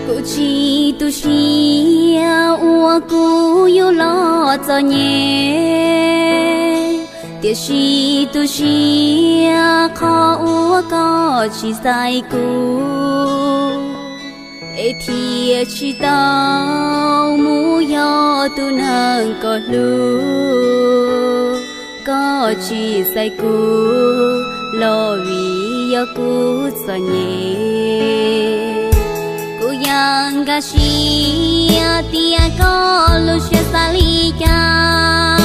Kuv tsis tu siab uas kuv yuav los txom nyem, tiam sis tu siab qhov uas koj tsis xaiv kuv, es thiaj tsis tau mus yog tus neeg koj hlub. Koj tsis xaiv kuv los vim yog kuv txom nyem. Kuv yeej nkag siab tias koj lub siab xav li cas,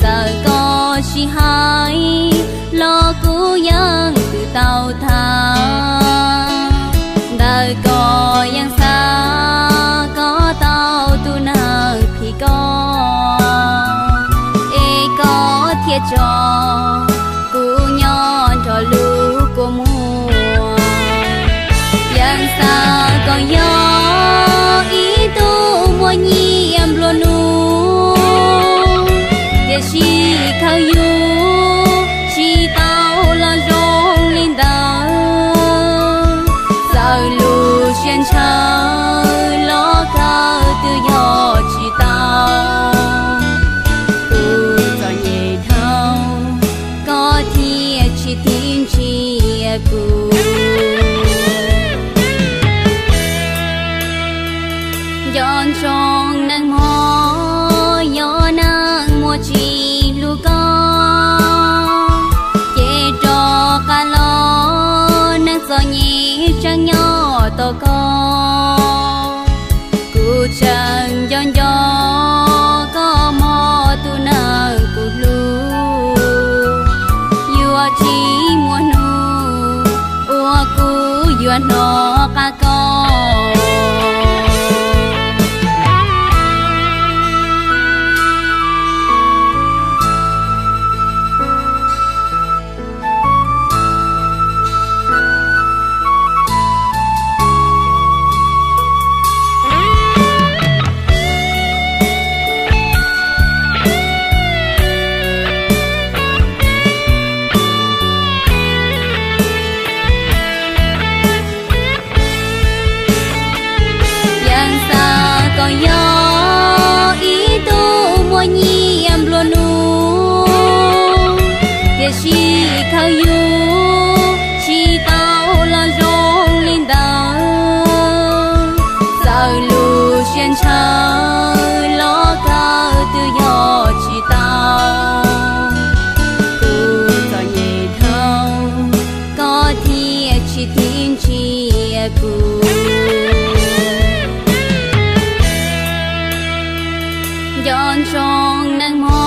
txawm koj tsis hais los kuv yeej twb tau tham. Ntawm koj yeej xav koj tau tus neeg phim koj, es koj thiaj tso kuv nyob nrog lub kua muag. Yeej xav koj yog ib tug muaj nyiaj nplua nuj, tiam sis khaws yus tsis tau los zoo li ntawd. Txawm lub siab ntshaw los khaws twb yog tsis tau. Kuv txom nyem dhau, koj thiaj tsis tiv ntsia kuv. Nco ntsoov neeg hmo, yog neeg muaj tsis hlub koj, ces rov qab los, neeg txom nyem tseem nyob tos koj. Kuv tseem nco nco koj mob tus neeg kuv hlub, yuav tsis muaj hnub uas kuv yuav hnov qab koj. Yeej xav kom yog ib tug muaj nyiaj nplua nuj, tiam sis khaws yus tsis tau los zoo li ntawd. Txawm lub siab ntshaw los khaws twb yog tsis tau. Kuv txom nyem dhau, koj thiaj tsis tiv ntsia kuv. Nco ntsoov neeg hmo,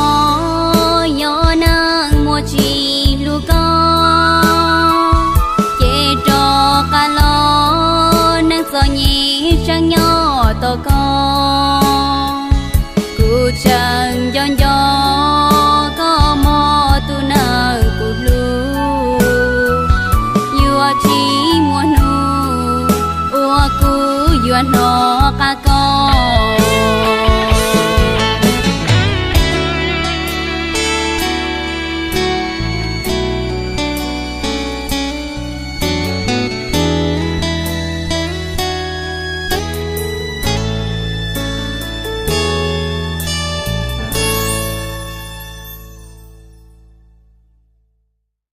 yog neeg muaj tsis hlub koj, ces rov qab los, neeg txom nyem tseem nyob tos koj. Kuv tseem nco nco koj mob tus neeg kuv hlub, yuav tsis muaj hnub uas kuv yuav hnov qab koj.